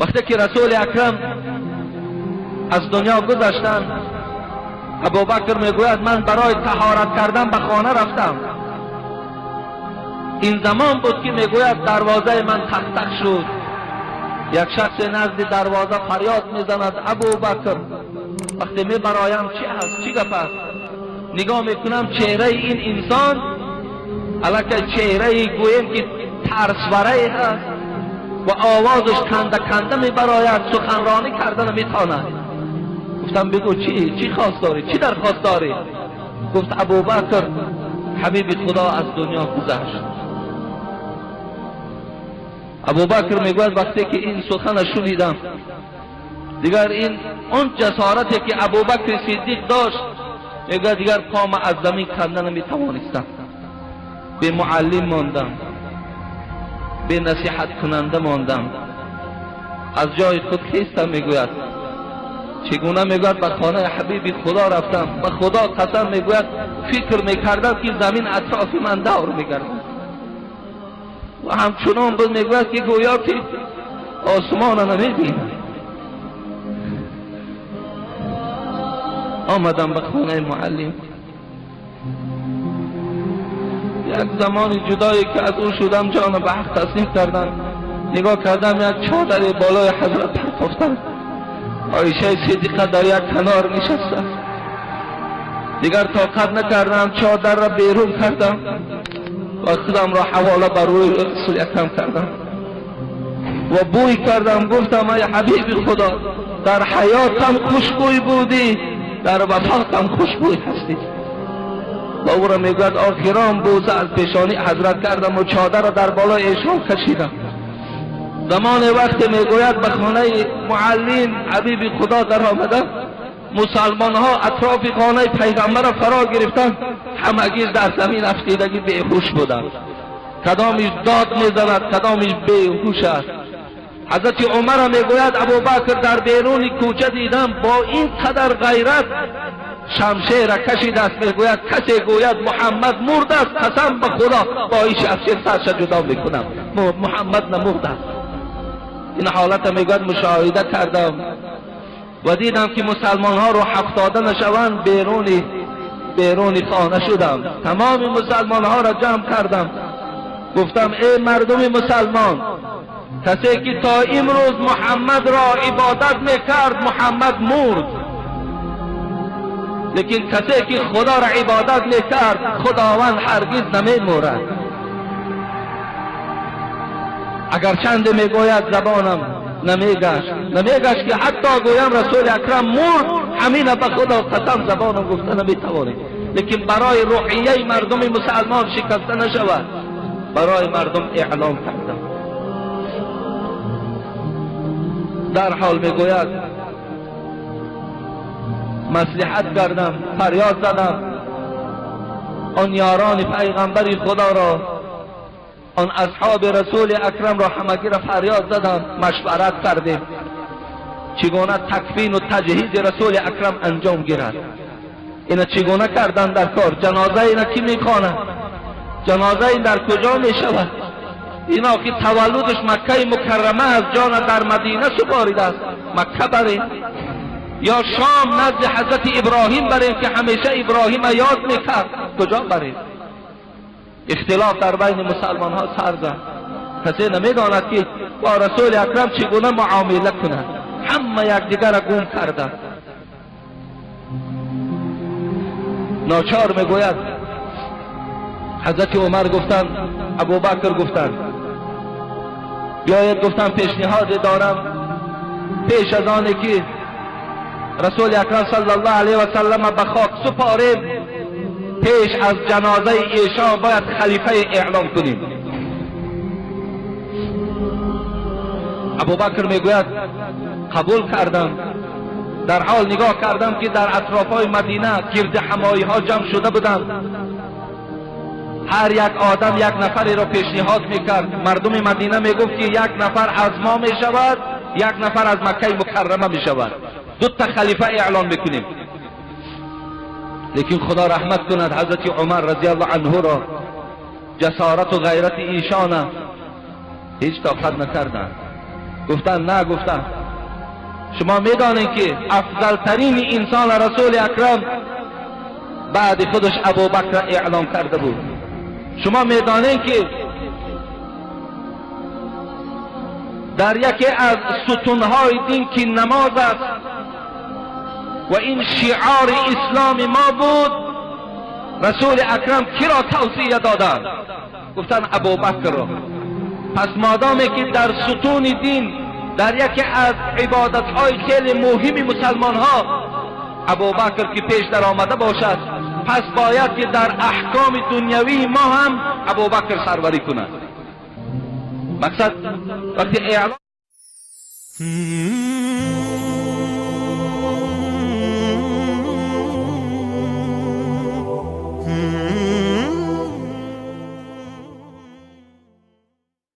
وقتی که رسول اکرم از دنیا گذشتند، ابوبکر میگوید من برای طهارت کردن به خانه رفتم. این زمان بود که میگوید دروازه من تق تق شد. یک شخص نزد دروازه فریاد میزند ابوبکر. وقتی می برایم چی هست، چی گپ است، نگاه میکنم چهره این انسان الکه چهره گویم که ترسوره هست و آوازش کنده کنده میبراید، سخنرانی کردن میتواند. گفتم بگو چی خواست داری، چی درخواست داری؟ گفت ابوبکر حبیب خدا از دنیا گذشت. ابوبکر میگوید وقتی که این سخن شنیدم دیگر این اون جسارتی که ابوبکر صدیق داشت، میگوید دیگر پام از زمین کنده نمیتوانستم، به معلم ماندم، به نصیحت کننده ماندم، از جای خود خیستم. میگوید چگونه؟ میگوید به خانه حبیب خدا رفتم، به خدا قسم میگوید فکر میکردم که زمین اطراف من دور میگردد و همچنان بود. میگوید که گویا که آسمان نمیبینم. آمدم به خانه معلم. یک زمان جدایی که از او شدم جان به حق تسلیم کردم. نگاه کردم یک چادر بالای حضرت پرتافتن، عایشه صدیقه در یک کنار نشسته. دیگر طاقت نکردم، چادر را بیرون کردم و خودم را حواله بر روی رسول اکرم کردم و بوی کردم. گفتم ای حبیب خدا، در حیاتم خوشبوی بودی، در وفاتم خوشبوی هستی. و او را میگوید آخران بوسه از پیشانی حضرت کردم و چادر را در بالای ایشان کشیدم. زمان وقت میگوید به خانه معلم حبیب خدا در آمدم، مسلمان ها اطراف خانه پیغمبر را فرا گرفتن، همگی در زمین افتیدگی بیهوش بودند. کدامش داد میزند، کدامش بیهوش است. حضرت عمر میگوید ابوبکر در بیرون کوچه دیدم با این قدر غیرت شمشیر را کشید است. میگوید کسی گوید محمد مرد است، قسم به خدا با این شمشیر سرش جدا میکنم، محمد نمرد است. این حالت میگوید مشاهده کردم و دیدم که مسلمان ها رو هفتاده نشوند، بیرون خانه شدم. تمام مسلمان ها را جمع کردم، گفتم ای مردم مسلمان، کسی که تا امروز محمد را عبادت میکرد محمد مرد، لیکن کسی که خدا را عبادت میکرد خداوند هرگز نمیمورد. اگر چند میگوید زبانم نمیگشت که حتی گویم رسول اکرم مرد، همین به خدا قسم زبانم گفته نمیتوانیم. لیکن برای روحیه مردم مسلمان شکسته نشود، برای مردم اعلام کردم. در حال میگوید مصلحت کردم، فریاد زدم آن یاران پیغمبر خدا را، آن اصحاب رسول اکرم را همگی را فریاد زدم، مشورت کردیم چگونه تکفین و تجهیز رسول اکرم انجام گیرد. اینا چگونه کردن در کار؟ جنازه اینا کی میخواند؟ جنازه این در کجا میشود؟ اینا که تولدش مکه مکرمه است، جان در مدینه سپاریده است، مکه بریم یا شام نزد حضرت ابراهیم بریم که همیشه ابراهیم یاد میکرد، کجا بریم؟ اختلاف در بین مسلمان ها سر زد. کسی نمیداند که با رسول اکرم چگونه معامله کند، همه یکدیگر را گم کردند. ناچار میگوید حضرت عمر گفتند، ابوبکر گفتند بیاید، گفتم پیشنهاد دارم، پیش از آن که رسول اکرم صلی الله علیه و سلم به خاک سپاریم، پیش از جنازه ایشان باید خلیفه اعلام کنیم. ابوبکر میگوید قبول کردم. در حال نگاه کردم که در اطرافهای مدینه گرد همایی ها جمع شده بودند، هر یک آدم یک نفری را پیشنهاد میکرد. مردم مدینه میگفت که یک نفر از ما میشود، یک نفر از مکه مکرمه میشود، دو تا خلیفه اعلان میکنیم. لیکن خدا رحمت کند حضرت عمر رضی الله عنه را، جسارت و غیرت ایشان هیچ طاقت نکردند. Гуфтанд на, гуфтанд шумо медонед, ки афзалтарин инсон расули акрам баъди худаш Абубакр эълон карда буд. Шумо медонед, ки дар яке аз сутунҳои дин, ки намоз аст ва ин шиори исломи мо буд, расули акрам киро тавсия доданд? Гуфтанд Абубакрро. Пас модоме ки дар сутуни дин, дар яке аз ибодатҳои хеле муҳими мусалмонҳо Абубакр ки пеш даромада бошад, пас бояд ки дар аҳкоми дунявии мо ҳам Абубакр сарварӣ кунад. Мақсад вақте эълон